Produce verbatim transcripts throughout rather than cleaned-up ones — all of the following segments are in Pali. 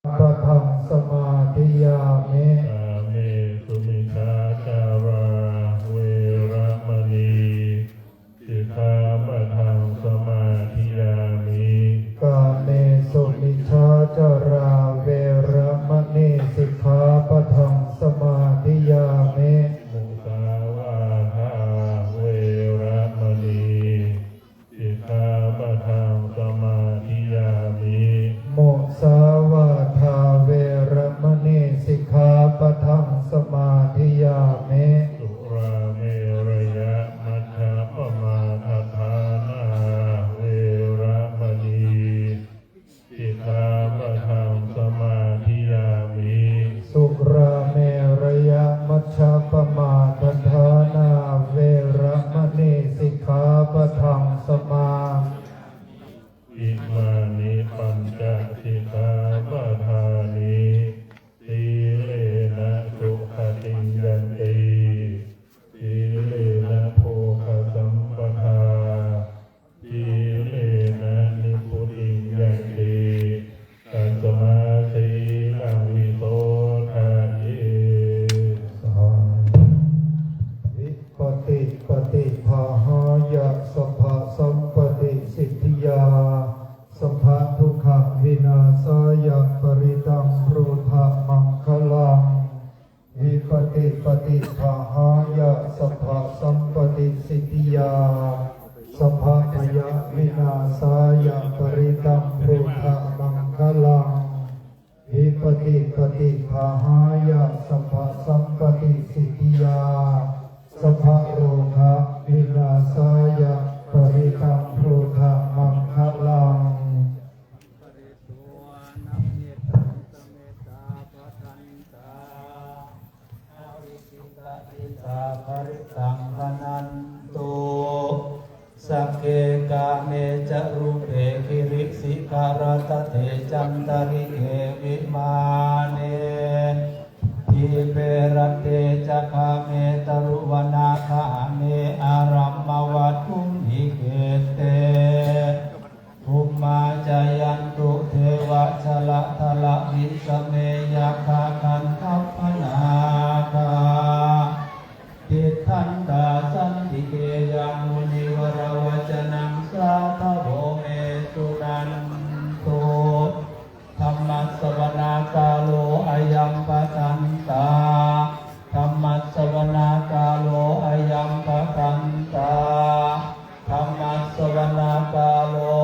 Padaṃ samādiyāmi. Kāmesu micchācārā veramaṇī sikkhāpadaṃ samādiyāmi. Kāmesu micchācārā veramaṇī sikkhāpadaṃ samādiyāmi. Musāvādā veramaṇī sikkhāpadaṃ samādiyāmi. Musāvādā veramaṇī sikkhāpadaṃ samādiyāmi. Surāmerayamajjapamādaṭṭhānā veramaṇī sikkhāpadaṃ samādiyāmi. Surāmerayamajjapamādaṭṭhānā veramaṇī sikkhāpadaṃ samā. Imāni pañca sikkhāpadāni. Sīlena sugatiṃ yanti, sīlena bhogasampadā, sīlena nibbutiṃ yanti, tasmā sīlaṃ visodhaye. Vipattipaṭibāhāya sabbasampattisiddhiyā sabbadukkhavināsāya parittaṃ brūtha maṅgalaṃ. Vipattipaṭibāhāya sabbasampattisiddhiyā sabbabhayavināsāya parittaṃ brūtha maṅgalaṃ. Vipattipaṭibāhāya sabbasampattisiddhiyā sabbarogavināsāya parittaṃ brūtha maṅgalaṃ. Parittaṃ bhaṇantu. Sagge kāme ca rūpe girisikharataṭe cantalikkhe vimāne, dīpe raṭṭhe ca gāme taruvanagahane arāmavatthumhi khette, bhummā cāyantu devā jalathalavisame yakkhagandhabbanāgā, tiṭṭhantā santike yaṃ munivaravacanaṃ sādhavo me suṇantu. Dhammassavanakālo ayambhadantā. Dhammassavanakālo ayambhadantā. Dhammassavanakālo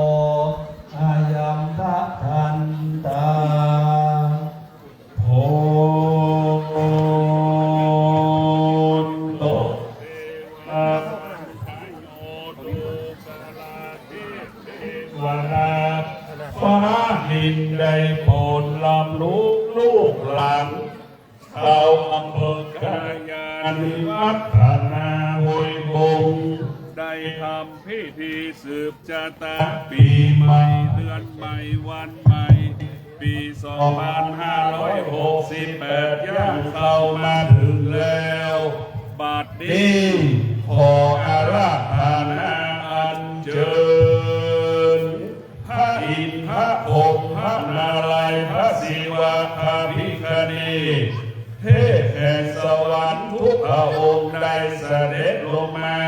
ayambhadantā. Hontu. วาระฟ้าดินได้โปรดรับรู้ลูกหลาน ชาวอำเภอกัลยาณิวัฒนา ห้วยบง ได้ทำพิธีสืบชะตาปีใหม่ เดือนใหม่ วันใหม่ ปีสองพันห้าร้อยหกสิบแปด ย่างเข้ามาถึงแล้ว บัดนี้ขออาราธนาอัญเชิญ พระอินทร์ พระพรหม พระนารายณ์ พระศิวะ พระพิฆเนศ เทพแห่งสวรรค์ทุกพระองค์ได้เสด็จลงมา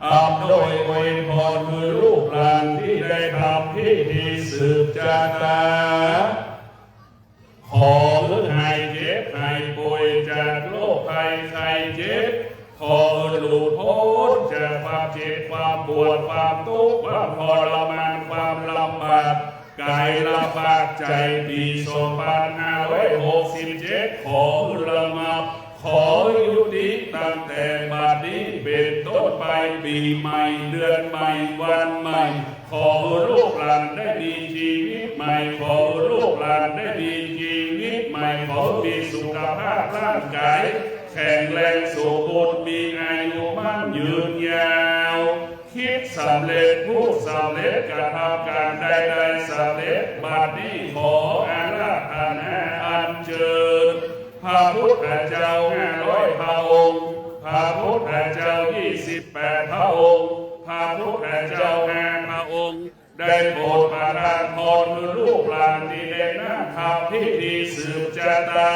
อำนวยอวยพรคือลูกหลานที่ได้ทำพิธีสืบชะตา ขอให้หายเจ็บหายป่วยจากโรคภัยไข้เจ็บ ขอให้หลุดพ้นจากความเจ็บ ความปวด ความทุกข์ ความทรมาน ความลำบาก กายลำบากใจ ปีสองพันห้าร้อยหกสิบเจ็ด ขอให้ระงับ ขอให้ยุติตั้งแต่บัดนี้เป็นต้นไป ปีใหม่ เดือนใหม่ วันใหม่ ขอให้ลูกหลานได้มีชีวิตใหม่ ขอให้ลูกหลานได้มีชีวิตใหม่ ขอให้มีสุขภาพร่างกายแข็งแรงสมบูรณ์ มีอายุมั่นยืนยาว คิดสำเร็จ พูดสำเร็จ กระทำการใดๆสำเร็จ บัดนี้ขออาราธนาอัญเชิญ พระพุทธเจ้าห้าร้อยพระองค์ พระพุทธเจ้ายี่สิบแปดพระองค์ พระพุทธเจ้าห้าพระองค์ ได้โปรดประทานพรคือลูกหลานที่ได้นั่ง ทำพิธีสืบชะตา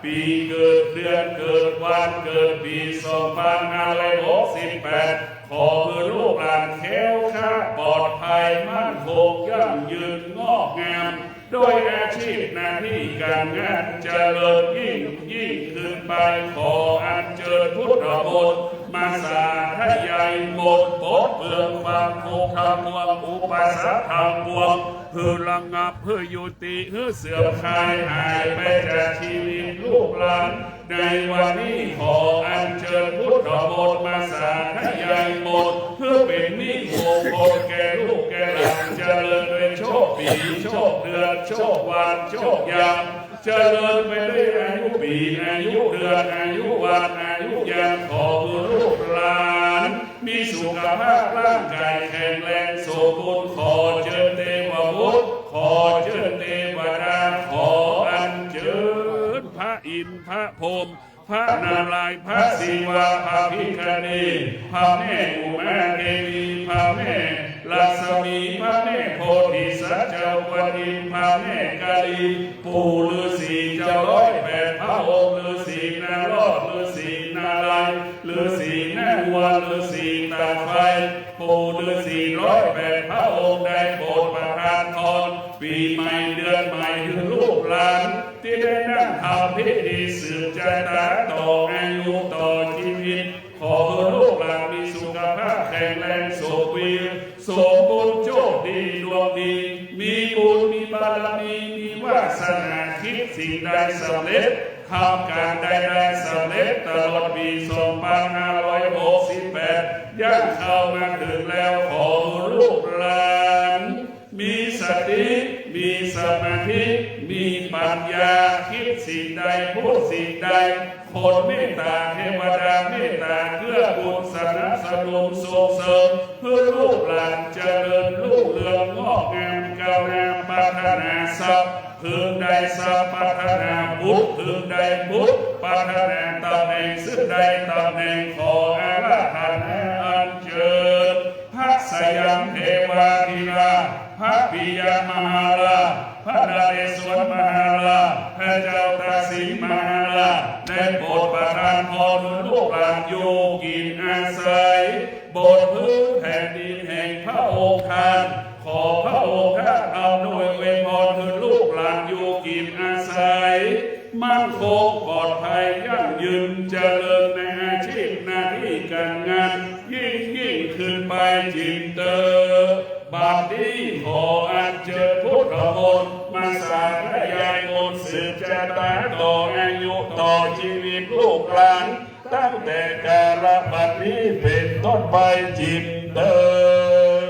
ปีเกิดเดือนเกิดวันเกิดปีสองพันห้าร้อยหกสิบแปด ขอให้ลูกหลานแคล้วคลาดปลอดภัยมั่นคงยั่งยืนงอกงาม ด้วยอาชีพหน้าที่การงานเจริญยิ่งยิ่งขึ้นไป ขออัญเชิญพุทธมนต์มาสาธยายมนต์ปลดเปลื้องความทุกข์ทั้งปวงอุปสรรคทั้งปวง หื้อระงับหื้อยุติหื้อเสื่อมคลายหายไปจากชีวิตลูกหลาน ในวันนี้ขออัญเชิญพุทธมนต์มาสาธยายมนต์ เพื่อเป็นมิ่งมงคลแก่ลูกแก่หลาน เจริญด้วยโชคปีโชคเดือนโชควันโชคยาม เจริญไปด้วยอายุปีอายุเดือนอายุวันอายุยาม ขอให้ลูกหลาน มีสุขภาพร่างกายแข็งแรงสมบูรณ์ ขอเชิญเทพบุตร ขอเชิญเทวดา ขออัญเชิญพระอินทร์พระพรหม พระนารายณ์พระศิวะพระพิฆเนศ พระแม่อุมาเทวี พระแม่ลักษมี พระแม่โพธิสัตว์เจ้ากวนอิม พระแม่กาลี ปู่ฤาษีเจ้าร้อยแปดพระองค์ ฤาษีนารอด ฤาษีนารายณ์ ฤาษีนาวัว ฤาษีตาไฟ ปู่ฤาษีร้อยแปดพระองค์ได้โปรดประทานพร ปีใหม่เดือนใหม่ให้ลูกหลาน ที่ได้นั่งทำพิธีสืบชะตาต่ออายุต่อชีวิต ขอให้ลูกหลานมีสุขภาพแข็งแรงสมบูรณ์สมบูรณ์โชคดีดวงดี มีบุญมีบารมีมีวาสนาคิดสิ่งใดสำเร็จ ทำการใดๆสำเร็จตลอดปีสองพันห้าร้อยหกสิบแปด ย่างเข้ามาถึงแล้ว ขอให้ลูกหลาน มีสติ มีสมาธิ มีปัญญา คิดสิ่งใด พูดสิ่งใด คนเมตตา เทวดาเมตตา เกื้อกูลสนับสนุนส่งเสริม ให้ลูกหลานเจริญรุ่งเรืองงอกงามก้าวหน้า ปรารถนาทรัพย์ พึงได้ทรัพย์ ปรารถนาบุตร พึงได้บุตร ปรารถนาตำแหน่ง ซึ่งได้ตำแหน่ง ขออาราธนาอัญเชิญ พระสยามเทวาธิราช พระปิยมหาราช พระนเรศวรมหาราช พระเจ้าตากสินมหาราช ได้โปรดประทานพรให้ลูกหลานอยู่กินอาศัย บนพื้นแผ่นดินแห่งพระองค์ท่าน ขอพระองค์ท่านอำนวยอวยพรให้ลูกหลานอยู่กินอาศัย มั่นคงปลอดภัยยั่งยืนเจริญในอาชีพหน้าที่การงาน ยิ่งยิ่งขึ้นไปจิ่มเติม บัดนี้ขออัญเชิญพุทธมนต์มาสาธยายมนต์สืบชะตาต่ออายุต่อชีวิตลูกหลาน ตั้งแต่กาลบัดนี้เป็นต้นไปจิ่มเติม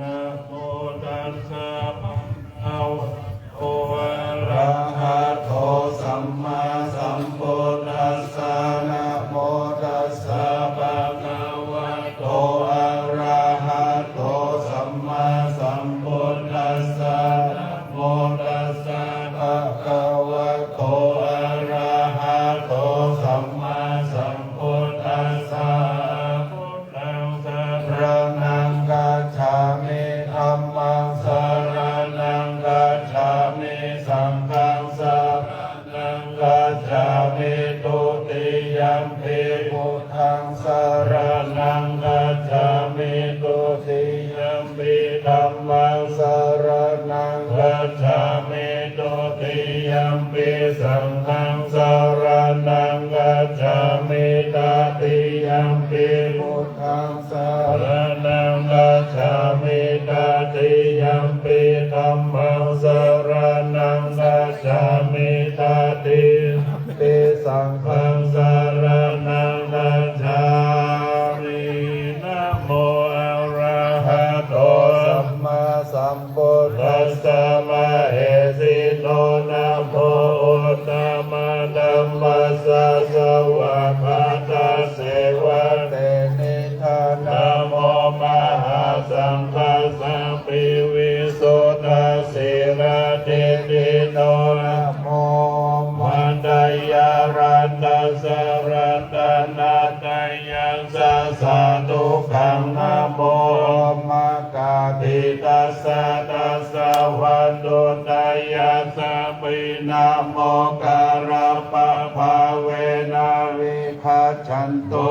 Namo tassa bhagavato arahato sammāsambuddhassa. Namo tassa bhagavato arahato sammāsambuddhassa. Namo tassa bhagavato arahato sammāsambuddhassa. Buddhaṃ saraṇaṃ gacchāmi. Dhammaṃ saraṇaṃ gacchāmi. Saṅghaṃ saraṇaṃ gacchāmi. Dutiyampi buddhaṃ saraṇaṃ gacchāmi. Dutiyampi dhammaṃ saraṇaṃ gacchāmi. Dutiyampi saṅghaṃ saraṇaṃ gacchāmi. Tatiyampi buddhaṃ saraṇaṃ gacchāmi. Tatiyampi dhammaṃ saraṇaṃ gacchāmi. Tatiyampi saṅghaṃ saraṇaṃ gacchāmi. Namo arahato sammāsambuddhassa mahesino. Namo uttamadhammassa svākkhātasseva tenidha. Namo mahāsaṅghassāpi visuddhasīladiṭṭhino. Namo omātyāraddhassa ratanattayassa sādhukaṃ. Namo omakātītassa tassa vā tayassapi namokārappabhāvena vigacchantu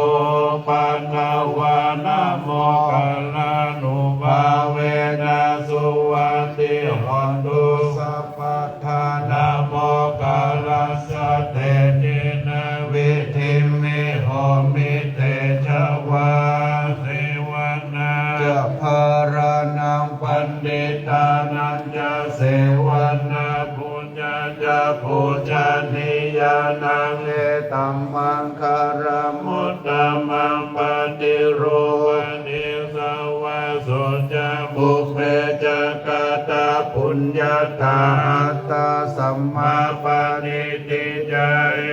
upaddavā. Namokārānubhāvena suvatthi hotu sabbadā. Namokārassa tejena vidhimhi homi tejavā. Sevanā ca bālānaṃ paṇḍitānañca sevanā pūjā ca pūjanīyānaṃ etammaṅgalamuttamaṃ. Paṭirūpadesavāso ca pubbe ca katapuññatā attasammāpaṇidhi ca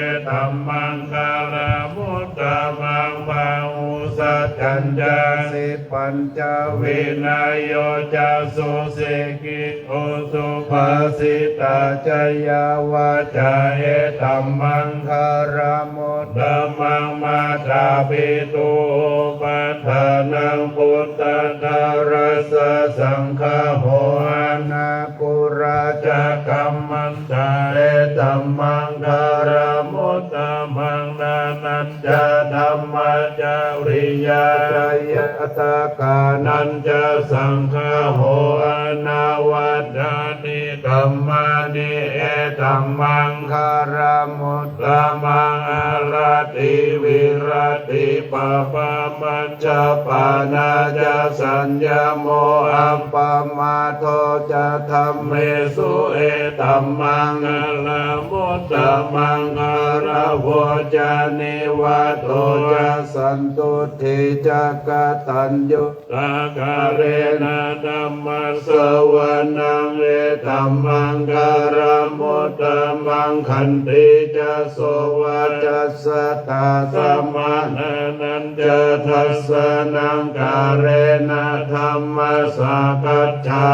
etammaṅgalamuttamaṃ. Bāhusaccañca sippañca vinayo ca susikkhito subhāsitā ca yā vācā etammaṅgalamuttamaṃ. Mātāpituupaṭṭhānaṃ puttadārassa saṅgaho anākulā ca kammantā etammaṅgalamuttamaṃ. Dānañca dhammacariyā ca ñātakānañca saṅgaho anavajjāni kammāni etammaṅgalamuttamaṃ. Āratī viratī pāpā majjapānā ca saññamo appamādo ca dhammesu etammaṅgalamuttamaṃ. Gāravo ca nivāto ca santuṭṭhī ca kataññutā kālena dhammassavanaṃ etammaṅgalamuttamaṃ. Khantī ca sovacassatā samaṇānañca dassanaṃ kālena dhammasākacchā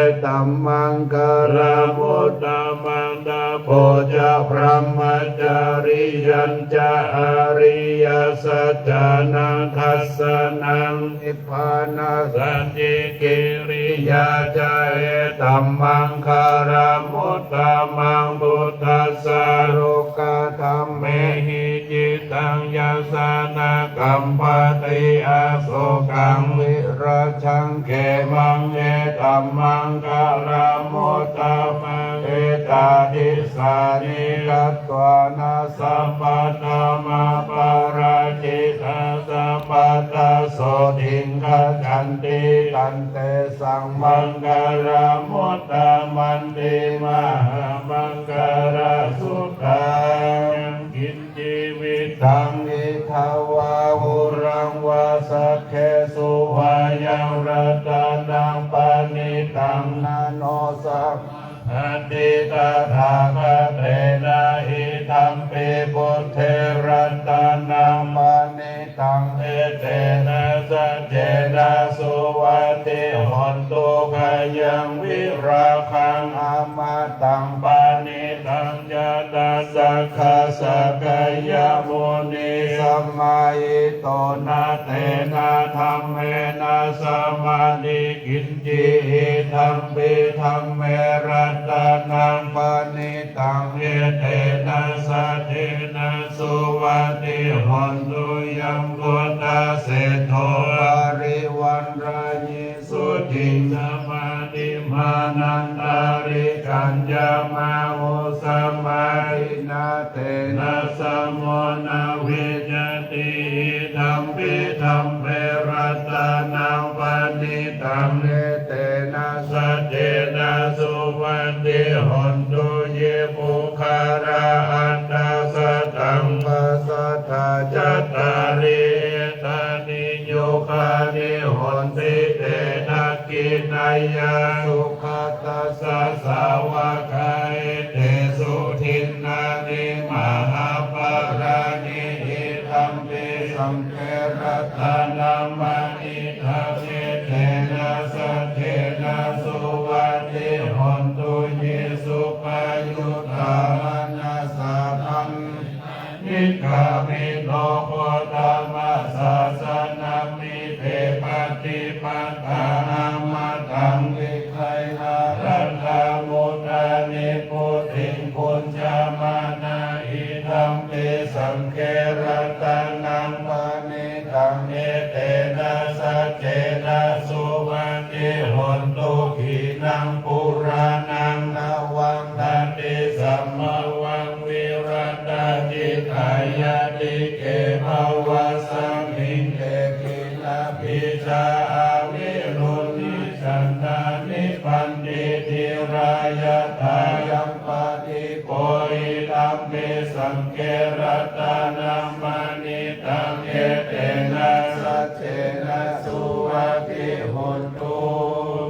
etammaṅgalamuttamaṃ. Tapo ca brahmacariyañca ariyasaccāna dassanaṃ nibbānasacchikiriyā ca etammaṅgalamuttamaṃ. Phuṭṭhassa lokadhammehi cittaṃ yassa na kampati asokaṃ virajaṃ khemaṃ etammaṅgalamuttamaṃ. Etādisāni katvāna sabbatthamaparājitā sabbattha sotthiṃ gacchanti tantesaṃ maṅgalamuttamanti. Mahāmaṅgalasuttaṃ. Yaṅkiñci vittaṃ idha vā huraṃ vā saggesu vā yaṃ ratanaṃ paṇītaṃ na no samatthi tathāgatena idampi buddhe ratanaṃ paṇītaṃ etena saccena suvatthi hotu. Khayaṃ virāgaṃ amataṃ paṇītaṃ yadajjhagā sakyamunī samāhito na tena dhammena samatthi kiñci idampi dhamme ratanaṃ paṇītaṃ etena saccena suvatthi hotu. Yaṃ buddhaseṭṭho parivaṇṇayī suciṃ samādhimānantarikaññamāhu samādhinā tena samo na vijjati idampi dhamme ratanaṃ paṇītaṃ etena saccena suvatthi hotu. Ye puggalā aṭṭha sataṃ pasatthā cattāri etāni yugāni honti te dakkhiṇeyyā sugatassa sāvakā etesu dinnāni mahapphalāni idampi saṅghe ratanaṃ paṇītaṃ etena saccena suvatthi hotu. Ye suppayuttā manasā daḷhena nikkāmino gotamasāsanamhi te pattipattā amataṃ vigayha laddhā mudhā nibbutiṃ bhuñjamānā idampi saṅghe ratanaṃ paṇītaṃ etena saccena suvatthi hotu. Khīṇaṃ purāṇaṃ navaṃ natthi sambhavaṃ virattacittāyatike bhavasmiṃ te khīṇabījā avirūḷhichandā nibbanti dhīrā yathāyampadīpo idampi saṅghe ratanaṃ paṇītaṃ etena saccena suvatthi hotu.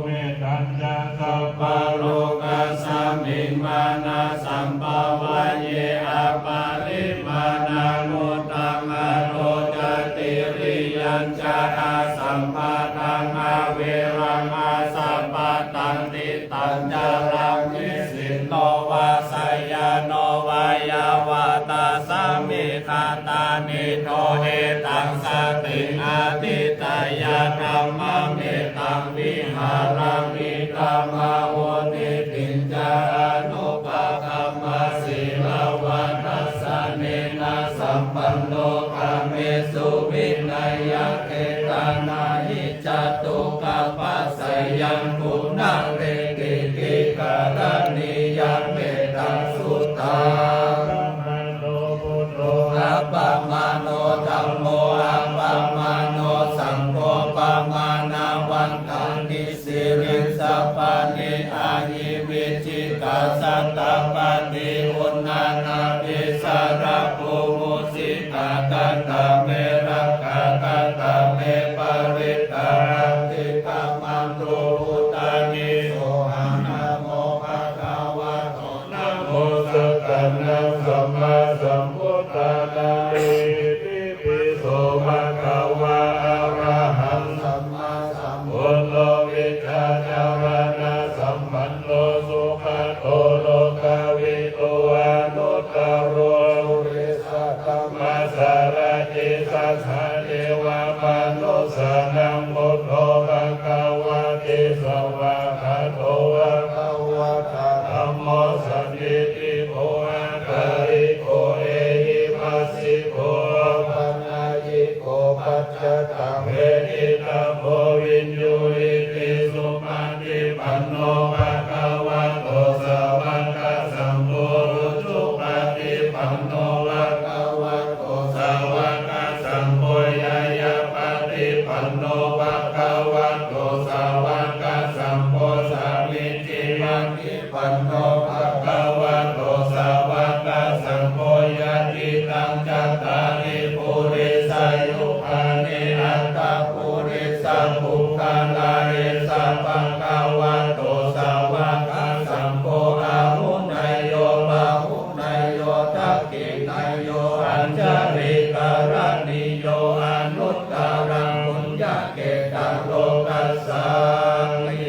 Mettañca sabbalokasmiṃ mānasam bhāvaye aparimāṇaṃ uddhaṃ adho ca tiriyañca asambādhaṃ averaṃ asapattaṃ. Tiṭṭhañcaraṃ nisinno vā sayāno vā yāvatassa vigatamiddho etaṃ satiṃ adhiṭṭheyya brahmametaṃ vihāraṃ idhamāhu. Diṭṭhiñca anupagamma sīlavā dassanena sampanno kāmesu vineyya gedhaṃ na hi jātu gabbhaseyyaṃ punaretīti karaṇīyaṃ. Mettaṃ suttaṃ. Appamāṇo buddho, appamāṇo dhammo, appamāṇo saṅgho, pamāṇavantāni sirīsapāni ahi vicchikā satapadī uṇṇānābhī sarabū mūsikā. Katā me rakkhā, katā me parittā, rakkhitabbantu bhūtāni. Sohaṃ namo bhagavato, namo sattannaṃ sammāsambuddhānaṃ. Itipi so bhagavā arahaṃ sammāsambuddho vijjācaraṇasampanno sugato lokavidū anuttaro purisadammasārathi satthā devamanussānaṃ buddho bhagavāti. Svākkhāto bhagavatā dhammo sandiṭṭhiko akāliko ehipassiko opanayiko paccattaṃ veditabbo viññūhīti. Supaṭipanno bhagavato sāvakasaṅgho, ujupaṭipanno bhagavato sāvakasaṅgho, ñāyapaṭipanno bhagavato sāvakasaṅgho, sāmīcipaṭi panno bhagavato sāvakasaṅgho, yadidaṃ cattāri purisayugāni aṭṭha purisapuggalā, esa bhagavato sāvakasaṅgho, āhuneyyo pāhuneyyo dakkhiṇeyyo añjalikaraṇīyo anuttaraṃ puññakkhettaṃ lokassāti.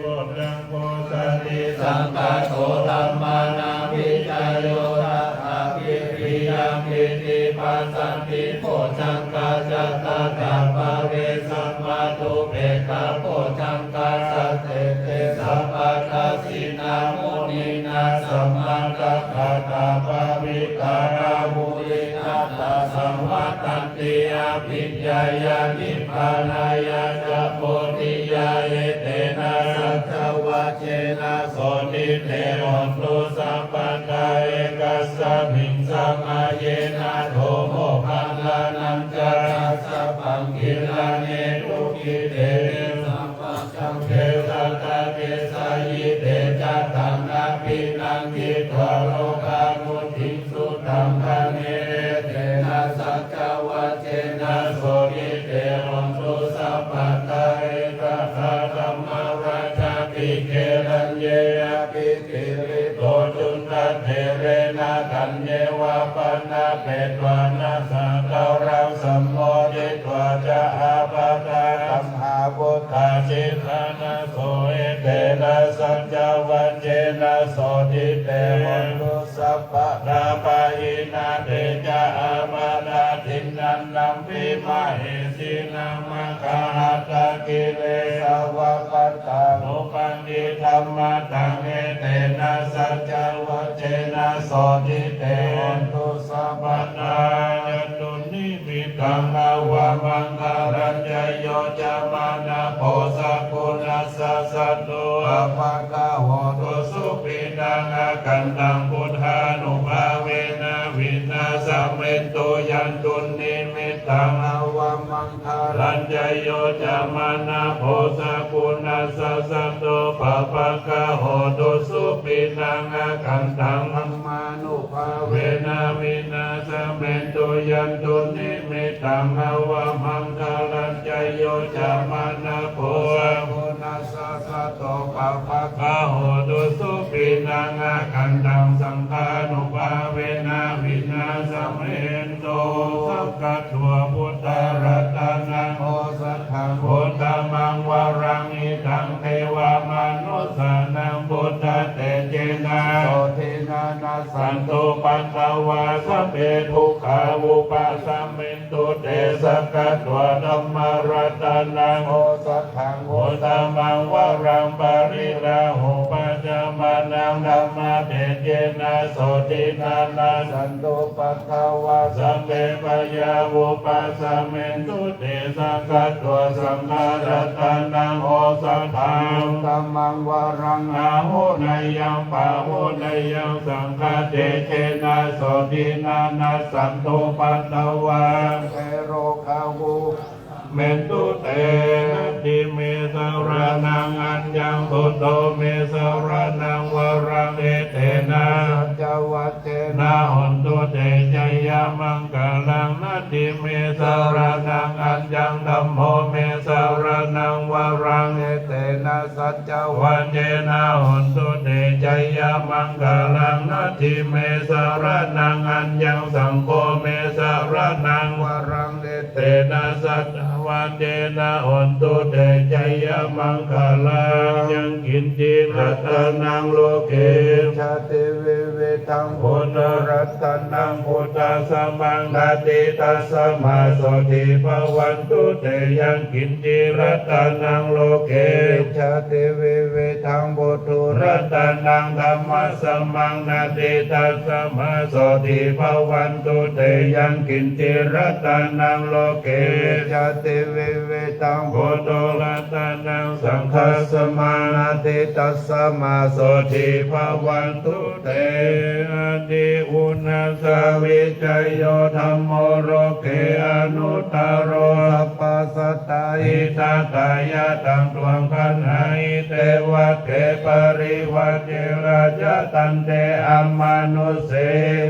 Bojjhaṅ go satisaṅkhāto dhammānaṃ vicayo tathā viriyaṃ pīti passaddhi bojjhaṅgā ca tathāpare samādhupekkhabojjhaṅgā sattete sabbadassinā muninā sammadakkhātā bhāvitā bahulīkatā saṃvattan ti abhiññāya nibbānāya ca bodhiyā. Etena saccavajjena sotthi te hotu sabbadā. Ekasmiṃ samaye nātho moggallānañca kassapaṃ gilāne dukkhite sabbasambhūte satta desayi. Te ca taṃ abhinanditvā rogā mucciṃsu taṅkhaṇe. Etena saccavajjena sotthi te hotu sabbadā. Ekadā dhammavacce gelaññe abhikilito cundattherena taññeva bhaṇāpetvāna sādaraṃ sammoditvā ca ābādhā tamhā vuṭṭhāsi ṭhānaso. Etena saccavajje na sotthi te hontu sabbadā. Pahīnā te ca ābādhā tiṇṇannampi mahesinaṃ, maggāhatakilesā va pattānuppattidhammataṃ. Etena saccavajjena sotthi te hontu sabbadā. Yandunnimittaṃ avamaṅgalañca, yo cāmanāpo sakuṇassa saddo, pāpaggaho dussupinaṃ akantaṃ, buddhānubhāvena vināsamentu. Yandunnimittaṃ avamaṅgalañca, yo cāmanāpo sakuṇassa saddo, pāpaggaho dussupinaṃ akantaṃ, dhammānubhāvena vināsamentu. Yandunnimittaṃ avamaṅgalañca, yo cāmanāpo sakuṇassa saddo, pāpaggaho dussupinaṃ akantaṃ, saṅghānubhāvena vināsamentu. Sakkatvā buddharatanaṃ osathaṃ uttamaṃ varaṃ, hitaṃ devamanussānaṃ, buddhatejena sotthinā nassantupaddavā, sabbe dukkhā vūpasamentu te. Sakkatvā dhammaratanaṃ osathaṃ uttamaṃ varaṃ, pariḷāhūpasamanaṃ, dhammatejena sotthinā nassantupaddavā, sabbe bhayā vūpasamentu te. Sakkatvā saṅgharatanaṃ osathaṃ uttamaṃ varaṃ, āhuneyyaṃ pāhuneyyaṃ, saṅghatejena sotthinā nassantupaddavā, sabbe rogā vū mentu te. Natthi me saraṇaṃ aññaṃ, buddho me saraṇaṃ varaṃ, etena saccavajjena hontu te jayamaṅgalaṃ. Natthi me saraṇaṃ aññaṃ, dhammo me saraṇaṃ varaṃ, etena saccavajjena hontu te jayamaṅgalaṃ. Natthi me saraṇaṃ aññaṃ, saṅgho me saraṇaṃ varaṃ, etena saccavajjena hontu te jayamaṅgalaṃ. Yaṅkiñci ratanaṃ loke vijjati vividhaṃ puthu, ratanaṃ buddhasamaṃ natthi, tasmā sotthī bhavantu te. Yaṅkiñci ratanaṃ loke vijjati vividhaṃ puthu, ratanaṃ dhammasamaṃ natthi, tasmā sotthī bhavantu te. Yaṅkiñci ratanaṃ loke vijjati vividhaṃ puthu, ratanaṃ saṅghasamaṃ natthi, tasmā sotthī bhavantu te. Ādiuṇhassa vijayo dhammo loke anuttaro, sabbasattāhitatthāya taṃ tvaṃ gaṇhāhi devake parivajje rājadaṇḍe amanusse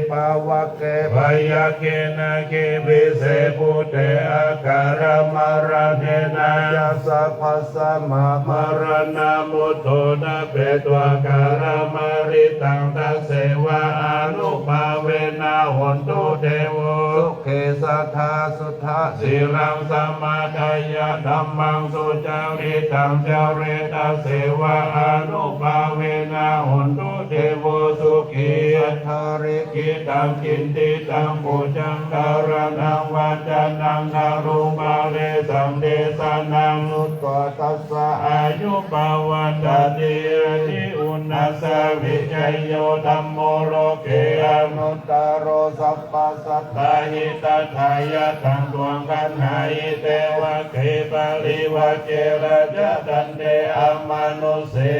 pavake byagghe nāge vise bhūte akālamaraṇena ca sabbasmā maraṇā mutto ṭhapetvā kālamāritaṃ tasseva ānubhāvena hotu devo sukhī sadā suddhasīlaṃ samādāya dhammaṃ sucaritaṃ care tasseva ānubhāvena hotu devo sukhī sadā likhitaṃ cintitaṃ pūjaṃ dhāraṇaṃ vācanaṃ gārūpadesaṃ desanaṃ sutvā tassa āyu pavaḍḍhatīti. Ādiuṇhassa vijayo dhammo loke anuttaro sabbasattāhitatthāya taṃ tvaṃ gaṇhāhi devake parivajje rājadaṇḍe amanusse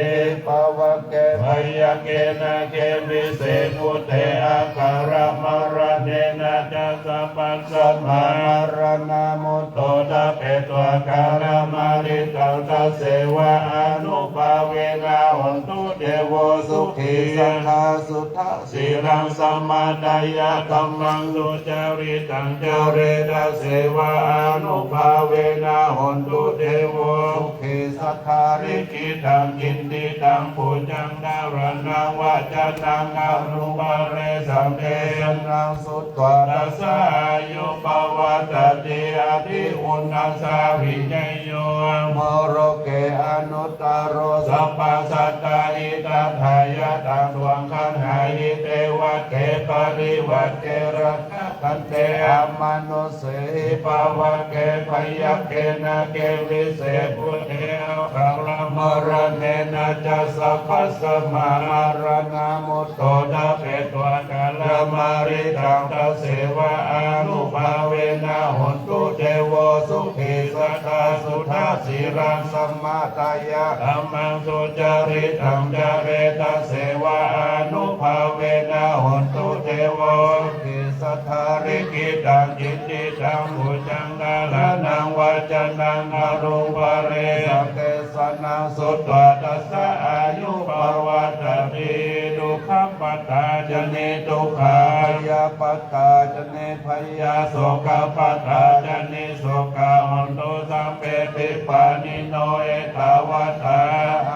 pavake byagghe nāge vise bhūte akālamaraṇena ca sabbasmā maraṇā mutto ṭhapetvā kālamāritaṃ tasseva ānubhāvena hotu devo sukhī sadā suddhasīlaṃ samādāya dhammaṃ sucaritaṃ care tasseva ānubhāvena hotu devo sukhī sadā likhitaṃ cintitaṃ pūjaṃ dhāraṇaṃ vācanaṃ gārūpadesaṃ desanaṃ sutvā tassa āyu pavaḍḍhatīti. Ādiuṇhassa vijayo dhammo loke anuttaro sabbasattāhitatthāya taṃ dukkhaṃ āhi devake parivajje rakkhaṃ bhante. Amanussehi pāvake byagghe nāge vise bhūte aparamaraṇena ca sabbasmā maraṇā mutto ṭhapetvā kālamāritaṃ taseva ānubhāvena hontu devo sukhī sadā suddhasīlaṃ samādāya dhammaṃ sucaritaṃ care taseva ānubhāvena hontu devo sukhī sadā likkhitaṃ cintitaṃ pūjaṃ dhāraṇaṃ vācanaṃ garuṃ parittaṃ desanaṃ sutvā tassa āyu pavaḍḍhatīti. Dukkhappattā ca niddukkhā bhayappattā ca nibbhayā sokappattā ca nissokā hontu sabbepi pāṇino. Ettāvatā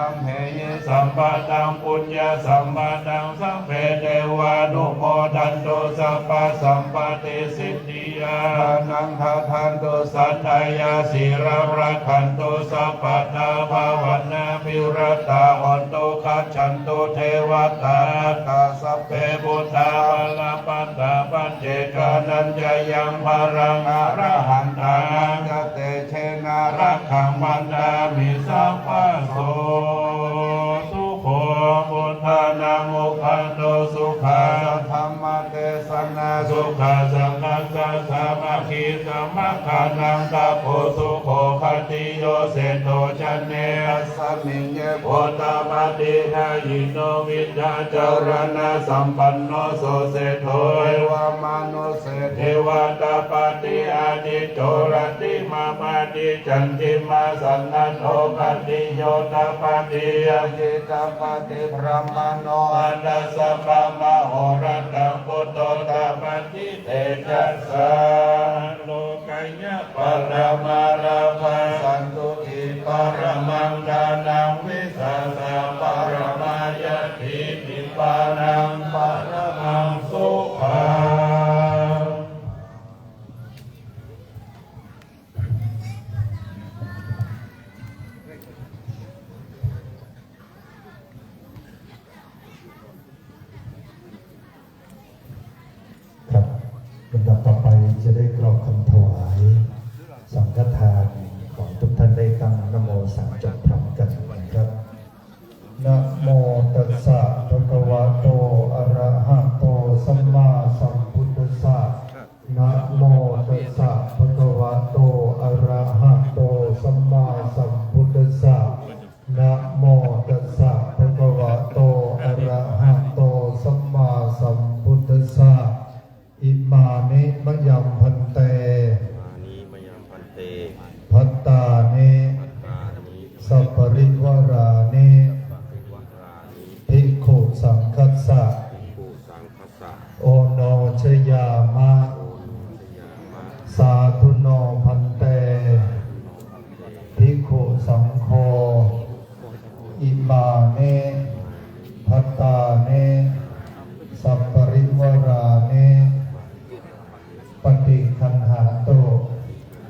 amhehi sambhataṃ puññasampadaṃ sabbe devānumodantu sabbasampattisiddhiyā. Dānaṃ dadantu saddhāya sīlaṃ rakkhantu sabbadā bhāvanābhiratā hontu gacchantu devatāgatā. Sabbe buddhā balappattā paccekānañca yaṃ balaṃ arahantānañca tejena rakkhaṃ bandhāmi sabbaso. Sukho buddhānaṃ uppādo sukhā saddhammadesanā sukhā saṅghassa sāmaggī samaggānaṃ tapo sukho. Khattiyo seṭṭho janesu asmiṃ ye gottapaṭigahino vijjācaraṇasampanno so seṭṭho devamānusse devatāpati ādicco rattimābhāti candimā sannaddho khattiyo tāpati aggī tāpati brāhmaṇo atha sabbamahorattaṃ buddho tāpati tejasā. Lokayya paramā lābhā santuṭṭhī paramaṃ dhanaṃ vissāsā paramā ñātī nibbānaṃ paramaṃ sukhaṃ. ครับ ลำดับต่อไปจะได้กล่าวคำถวายสังฆทาน ขอทุกท่านได้ตั้งนะโมสามจบพร้อมกันนะครับ Namo tassa bhagavato arahato sammāsambuddhassa. Namo tassa bhagavato arahato sammāsambuddhassa. Namo tassa bhagavato arahato sammāsambuddhassa. Imāni mayaṃ bhante. Imāni mayaṃ bhante. Bhattāni. Bhattāni. Saparivārāni. Saparivārāni. Bhikkhusaṅghassa. Bhikkhusaṅghassa. Onojayāma. Onojayāma. Sādhu no bhante. Sādhu no bhante. Bhikkhusaṅgho. Imāni. Bhattāni. Sap-